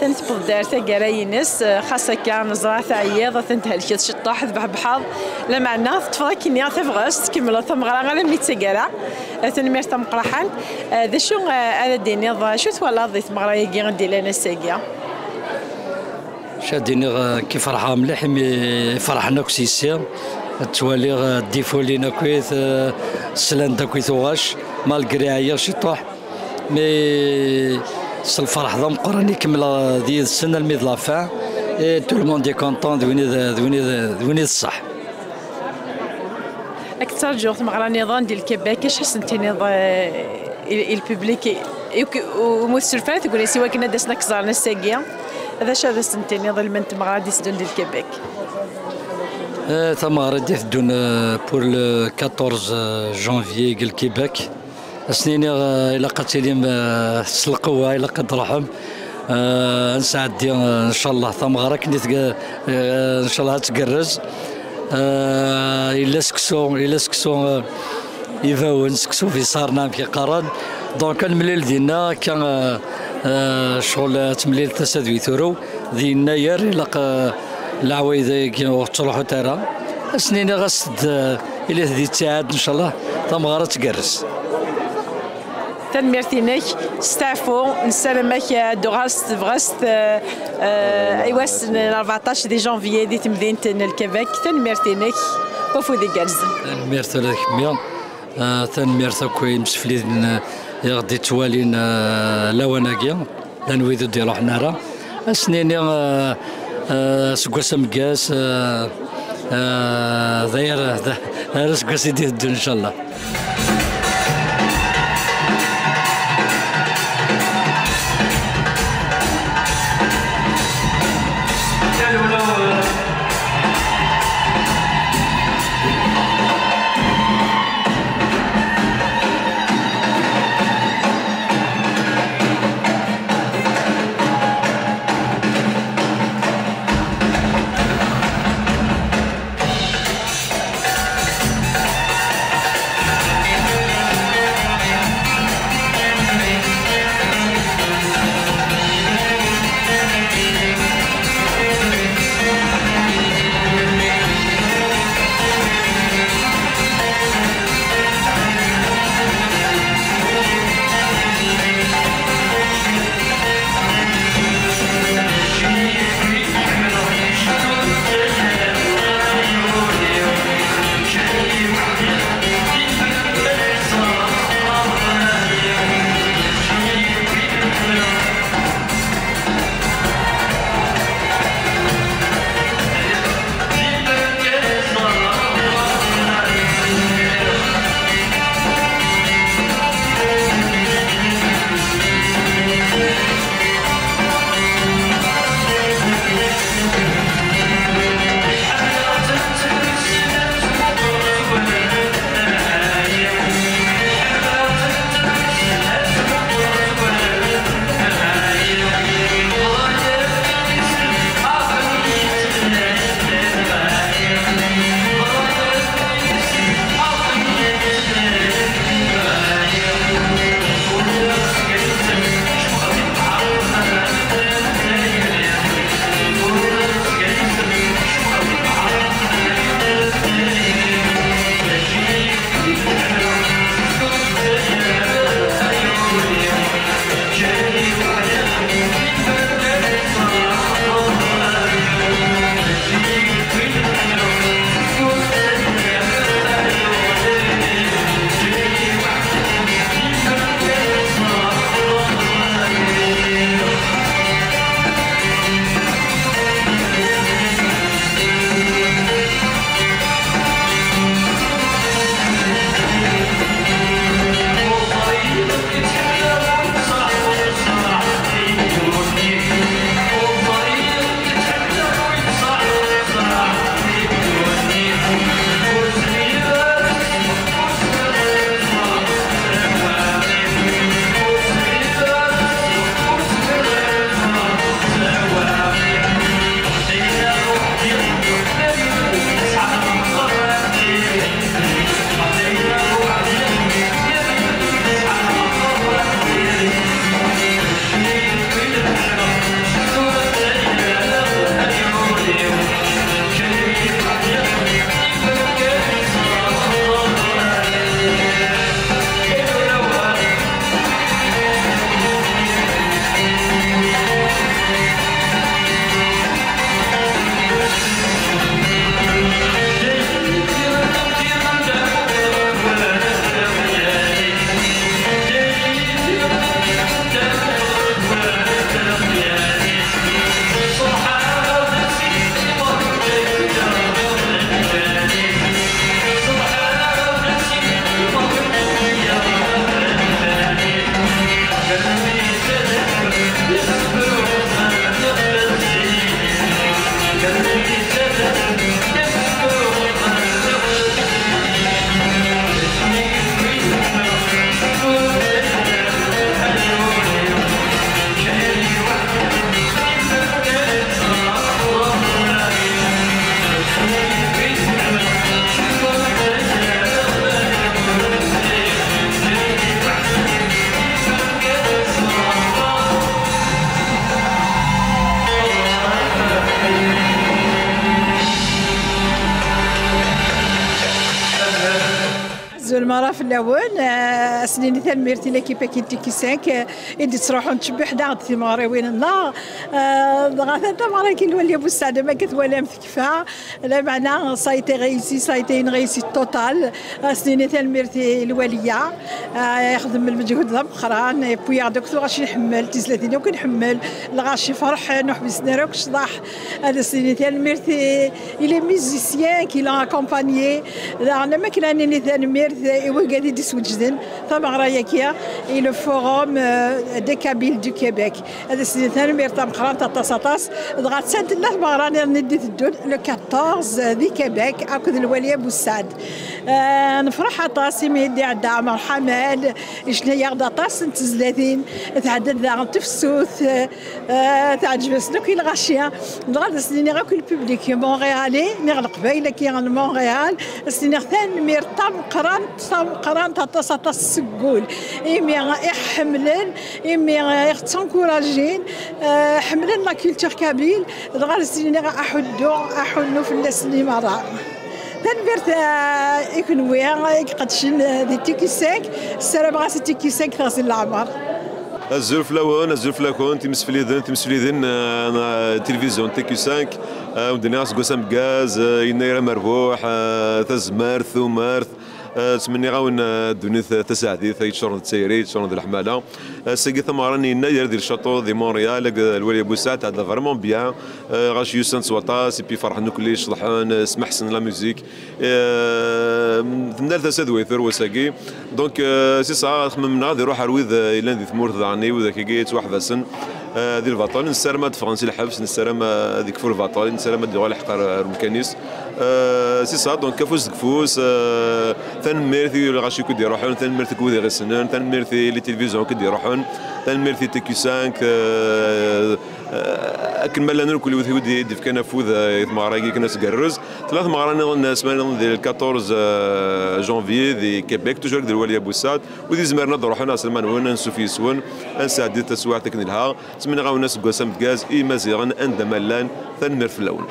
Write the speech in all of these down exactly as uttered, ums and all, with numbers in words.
Tewweḍ-d ar taggara-ines, xas akka neẓra teɛyiḍ, ad ten-thelkeḍ ciṭṭaḥ, tbeḥbeḥeḍ, lameɛna teṭṭfeḍ akkenni tabɣest, tkemmleḍ tameɣra alammi d taggara. Tanemmirt tameqqrant. D acu ara d-tiniḍ, acu twalaḍ di tmeɣra-agi i d-yellan ass-agi? Acu ad d-iniɣ, eh, ki ferḥeɣ mliḥ imi ferḥen akk s yessi. Ttwaliɣ, eh, ddifulin akkit, eh, slan-d akkit uɣac, malgré ɛyiɣ ciṭuḥ. Mais s lferḥ d ameqqran i kemmleɣ d yid-sen almi d la fin. Et tout le monde est content, d win i d, d win i d, d win i d ṣṣeḥ. Ad k-ttṛaǧuɣ tmeɣra niḍen di Lkebak, acu ad sen-tiniḍ, eh, i, i lpiblik, i, i, umi ur tsuref ara tegnit i wakken ad d-asen ad k-ẓren ass-agi? D acu ad asen-tiniḍ i lmend n tmeɣra d-iteddun di Lkebak? Eh, tameɣra i d-iteddun, eh, pour le quatorze janvier deg Lkebak. Ad sen-iniɣ, eh, ilaq ad tilim, eh, s lqewwa, ilaq ad d-truḥem. Eh, ad nesɛeddi, eh, ncallah, tameɣra akken i tga-, eh, ncallah ad tgerrez. Eh, yella seksu, yella seksu, eh, ibawen, seksu biṣarna, amek i qqaren. Donc, ad nemlil dinna, akka, eh, eh, ccɣel, eh, temlilt tasa d wi turew. Di yennayer, ilaq, eh, leɛwayed-agi ur ttruḥut ara. Ad sen-iniɣ, as-d, eh, ilit di ttiɛad, ncallah, tameɣra ad tgerrez. Tanemmirt-inek, steɛfu, nessaram-ak, eh, ad d-tuɣal s tebɣest, eh, eh, i wass n rbeɛṭac di janvier di temdint n Lkebak. Tanemmirt-inek, ufud igerrzen. Tanemmirt ula d kemmi. Eh, tanemmirt akk i yimsefliden, eh, i ɣ-d-ittwalin, eh, lawan-agi. Llan wid ur d-iruḥen ara. Ad sen-iniɣ, eh, eh, aseggas ameggaz, eh, eh, d ayar, d, ar aseggas i d-iteddun, ncallah. Ara fell-awen, eh, ass-nni tanemmirt i l'équipe-agi n Tiki cinq, eh, i d-yettruḥun ttcebbiḥen-aɣ-d timeɣriwin-nneɣ. Eh, dɣa ta tameɣra-agi n Lwali Abussaɛd, ma akka twalam tekfa. Lameɛna, ça a été réussi, ça a été une réussite totale. Ass-nni tanemmirt i Lwaliya. Eh, ixdem lmeǧhud d ameqqran, yewwi-aɣ-d akk tuɣac nḥemmel, tizlatin akk nḥemmel, lɣaci ferḥen, ur ḥbisen ara akk ccḍeḥ. Ad as-nini tanemmirt i, i les musiciens qui l'ont accompagné. Daɣen, am akken ad nini tanemmirt i wigad i d-isweǧden tameɣra-yagi, i le Forum, euh, des Kabyles du Québec. Ad as-nini tanemmirt tameqqrant aṭas, aṭas. Dɣa attan tella tmeɣra niḍen i d-iteddun, le quatorze di Québec, akked Lwali Abussaɛd. Euh, nefṛeḥ aṭas imi i d-iɛedda Ɛmer Ḥamal, yecna-yaɣ-d aṭas n tezlatin, tɛedda-d daɣen tefsut, eh, teɛǧeb-asen akk i lɣaci. Dɣa ad as-niniɣ akk i lpublik montréalais, niɣ leqbayel-agi n Montréal, ad as-niniɣ tanemmirt tameqqrant, tameqqrant aṭas, aṭas seg wul, imi i ɣ-ḥemmlen, imi i ɣ-ttunkurajin, eh, ḥemmlen la culture kabyle, dɣa ad as-niniɣ aḥuddu, aḥunnu fell-asen i merra. Tanemmirt, eh, i kenwi, eh, i iqeddcen, eh, di Tiki cinq. Ssarameɣ-as i Tiki cinq teɣzi n leɛmer. Azul fell-awen, azul fell-akent, imsefliden, timseflidin, eh, n, eh, tilivizyu n Tiki cinq. Eh, wen-d-nniɣ aseggas ameggaz, eh, yennayer amerbuḥ, eh, tazmert, tumert. Eh, ttmenniɣ-awen, eh, ddunit tasaɛdit, ay yeččuren d tayri, yeččuren d leḥmala. Ass-agi tameɣra n yennayer di le château de Montréal, akked Lwali Abussaɛd, tɛedda vraiment bien. Eh, ɣaci yusan-d s waṭas, et puis ferḥen akk, ceḍḥen, eh, smeḥsen la musique. Eh, tenna tasa d way turew ass-agi. Donc, eh, si sɛa xemmemen ad iruḥ ar wid, eh, yellan di tmurt daɣen, i widak-agi yettwaḥbasen, eh, di lbaṭel. Nessaram ad d-ffɣen si lḥebs, nessaram, eh, ad ikfu lbaṭel, nessaram ad d-yuɣal lḥeqq ar, ar umkan-is. Eh, si sɛa, donc, afus deg ufus, eh, tanemmirt i lɣaci akk i d-iruḥen, tanemmirt i wid i ɣ-issnen, tanemmirt i les télévisions akk i d-iruḥen, tanemmirt i T Q cinq, eh, eh, akken ma llan akk wid i d-, d-ifkan afud, eh, i tmeɣra-agi kan asgerrez. Tella tmeɣra nniḍen, eh, ssmana nniḍen di le quatorze, eh, janvier di Québec, toujours akked Lwali Abussaɛd. Wid izemren ad ruḥen, ɛeslama-nwen, ansuf yes-wen, ad nesɛeddi taswiɛt akken ilha. Ttmenniɣ-awen aseggas ameggaz i Yimaziɣen anda ma llan. Tanemmirt fell-awen.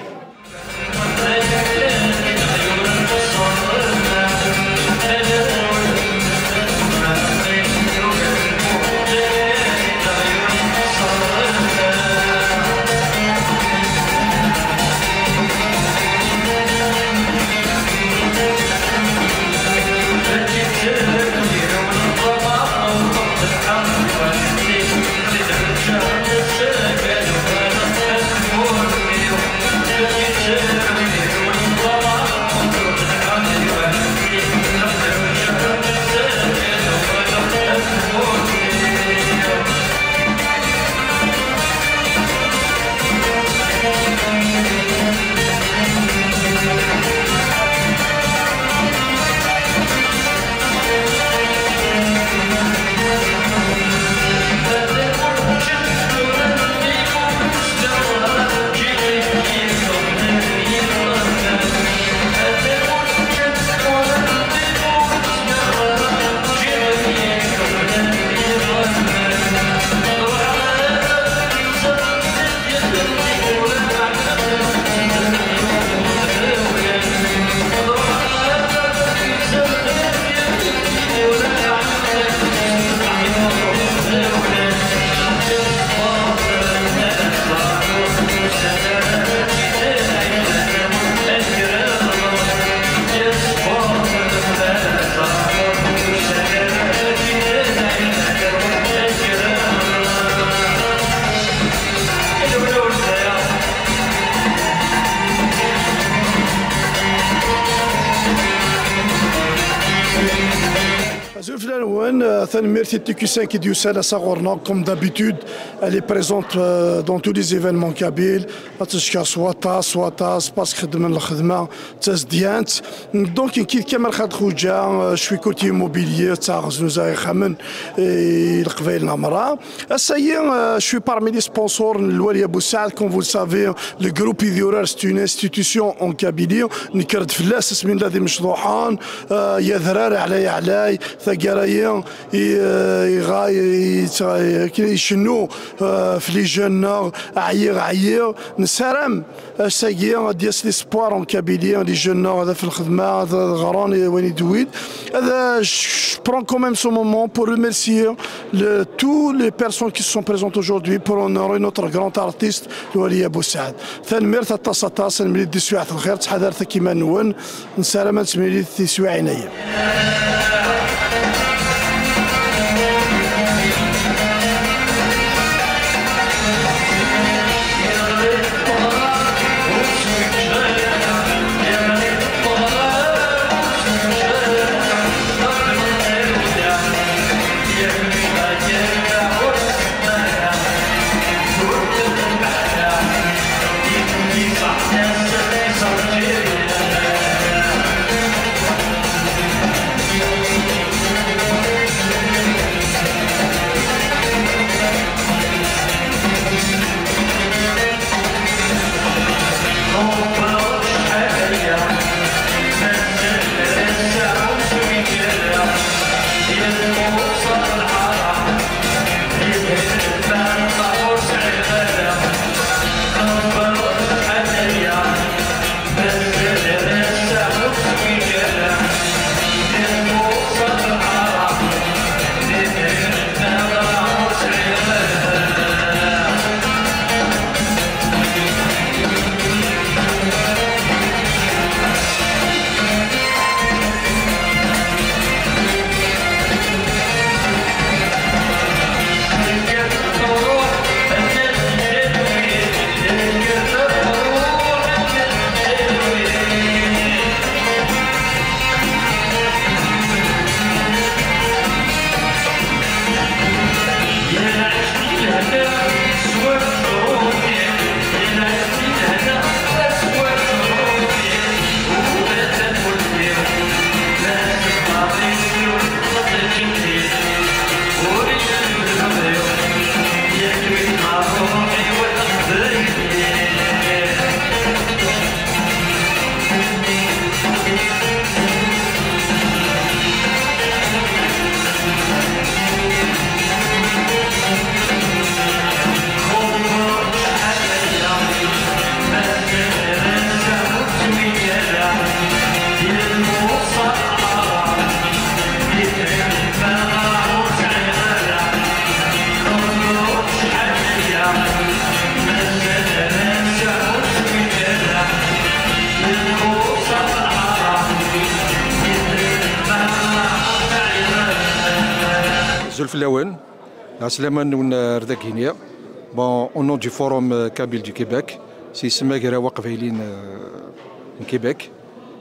Azul fell-awen, eh, tanemmirt i T Q cinq i d-yusan ass-a ɣur-neɣ, comme d'habitude, elle est présente, euh, dans tous les événements kabyles. Ad teckeṛ s waṭas, s waṭas, parce que xeddmen lxedma d tazedyant. Donc, nekk d Kamal Xaled Xuja, euh, je suis courtier immobilier, ttaɣeɣ, znuzayeɣ ixxamen i Leqbayel n Ɛemra. Ass-agi, euh, je suis parmi les sponsors n Lwali Abussaɛd. Comme vous le savez, le groupe Idurar, c'est une institution en Kabylie. Nekker-d fell-as asmi nella d imecḍuḥen, euh, Yadrar, Ɛlay Ɛlay, taggara i, i, iɣa, i, i, akken icennu, eh, f les jeunes-nneɣ, ɛyiɣ, ɛyiɣ. Nessaram ass-agi ad d-yas l'espoir en Kabylie, les jeunes-nneɣ ad af lxedma, ad, ad ɣren i wayen i d-wwin. Ad, je, je prends quand même ce moment pour remercier le, tous les personnes qui se sont présentes aujourd'hui pour honorer notre grand artiste, Lwali Abou Saad. Tanemmirt aṭas, aṭas, ad nemlil di teswiɛt n lxir, ttḥadaret akk iman-nwen. Nessaram ad temlilit tiswiɛin-agi. Azul fell-awen. Ɛeslama-nwen ar dagini. Bon, au nom du Forum, euh, Kabyle du Québec, s yisem Agraw Aqbayli n, euh, n Québec,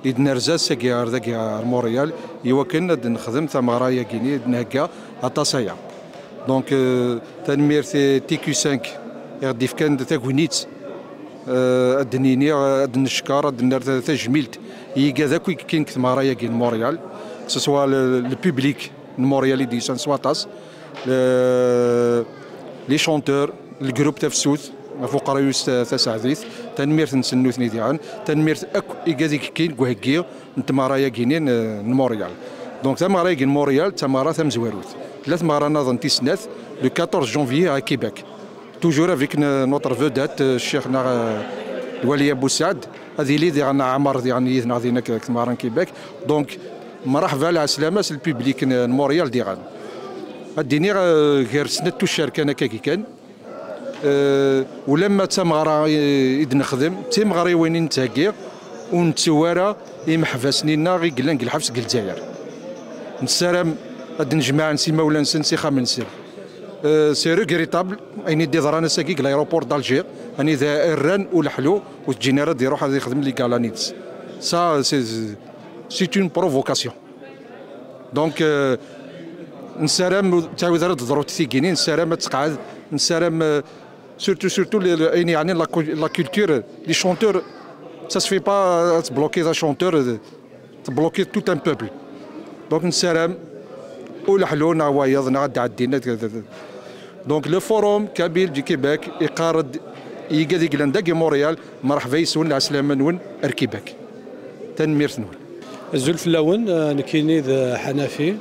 i d-nerza ass-agi ar dagi ar Montréal, i wakken ad nexdem tameɣra-yagini i d-nhegga aṭas aya. Donc, euh, tanemmirt i T Q cinq i ɣ-d-ifkan tagnit, euh, ad d-nini, euh, ad d-neckeṛ, ad d-nerr ta-, tajmilt i yigad akk i yekkin deg tmeɣra-yagi n Montréal, que ce soit le, le public n Montréal i d-yusan s waṭas, le, les chanteurs, le groupe Tafsut, ɣef uqerruy-is ta-, Taseɛdit, tanemmirt-nsen nutni diɣen, tanemmirt akk igad i yekkin deg uheggi n tmeɣra-yagini n, n Montréal. Donc tameɣra-yagi n Montréal d tameɣra tamezwarut. Tella tmeɣra nniḍen tis snat, le quatorze janvier à Québec. Toujours avec n-, notre vedette, euh, Cheikh neɣ, euh, Lwali Abou Saad, ad yili diɣen Ɛmer diɣen yid-neɣ dinna deg tmeɣra n Québec. Donc, mraḥba, lɛeslama s le public n, n Montréal diɣen. Ad d-iniɣ, euh, gar snat tuccar kan akkagi kan. Euh, ulamma d tameɣra i, i d-nexdem, d timeɣriwin i nettheggi, ur nettu ara imeḥbas-nni-nneɣ i yellan deg lḥebs deg Lezzayer. Nessaram ad d-nejmaɛen s imawlan-nsen, s ixxamen-nsen. Euh, c'est regrettable, ayen i d-iḍran ass-agi deg l'aéroport d'Alger, anida rran uleḥlu ur t-ǧǧin ara ad iruḥ ad ixdem les galas-nni-ines. Ça, c'est, c'est une provocation. Donc, euh, nessaram ur tettɛawad ara ad teḍru tigini, nessaram ad teqɛed, nessaram, euh, surtout, surtout les, les, ayen yeɛnin la cul-, la culture, les chanteurs, ça se fait pas, euh, ad tblokiḍ un chanteur, euh, tblokiḍ tout un peuple. Donc nessaram uleḥlu neɣ wayeḍ neɣ ad d-ɛeddin. Donc le Forum Kabyle du Québec iqqar-d i yigad i yellan dagi Montréal, mreḥba yes-wen, lɛeslama-nwen ar Québec. Tanemmirt-nwen. Azul fell-awen, eh, nekkini d Ḥanafi.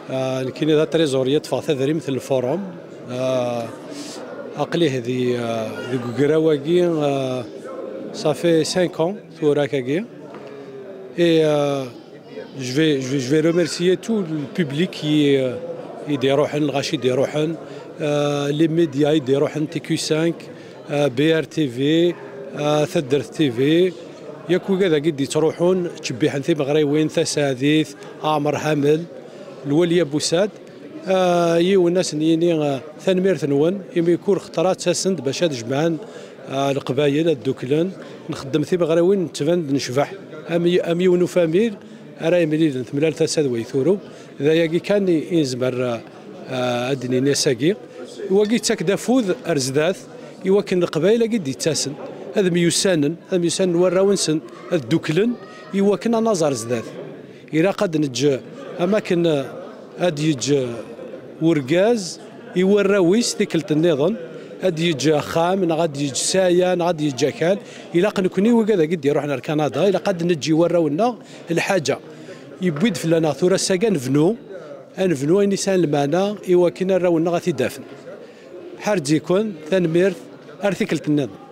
Ah, nekkini d atriẓuri, ṭṭfeɣ tadrimt n lforum. Ah, aql-ih di, ah, deg ugraw-agi, ah, ça fait cinq ans tura kagi. Et, ah, je vais, je vais, je vais remercier tout le public qui, euh, i d-iruḥen, lɣaci i d-iruḥen, ah, les médias i d-iruḥen, T Q cinq, ah, B R T V, ah, Taddart T V, yakk wigad-agi d-ittruḥun, ttcebbiḥen timeɣriwin, Tasaɛdit, Ɛmer Ḥamel, Lwali Abusad. Ah, yiwen ad sen-yini, ah, tanemmirt-nwen, imi kul xeṭra ttasen-d bac ad jemɛen, ah, Leqbayel, ad dduklen, nxeddem timeɣriwin, nettban-d necbeḥ am y-, am yiwen ufamil ara yemlilen, temlal tasa d way turew. D ayagi kan i, i nezmer, ah, ah, ad d-nini ass-agi. Wagi yettak-d afud ar zdat i wakken Leqbayel-agi d-yettasen ad myussanen, ad myussanen warraw-nsen, ad dduklen i wakken ad naẓ ar zdat. Ilaq ad neǧǧ am akken, eh, ad yeǧǧ, eh, urgaz i warraw-is tikkelt nniḍen, ad yeǧǧ axxam, neɣ ad yeǧǧ saya, neɣ ad yeǧǧ akal. Ilaq nekni, wigad-agi d-iruḥen ar Kanada, ilaq ad neǧǧ i warraw-nneɣ lḥaǧa. Yewwi-d fell-aneɣ tura ass-agi ad nebnu, ad nebnu ayen yesɛan lmeɛna i wakken arraw-nneɣ ad t-id-afen. Ḥerǧ-iken, tanemmirt, ar tikkelt nniḍen.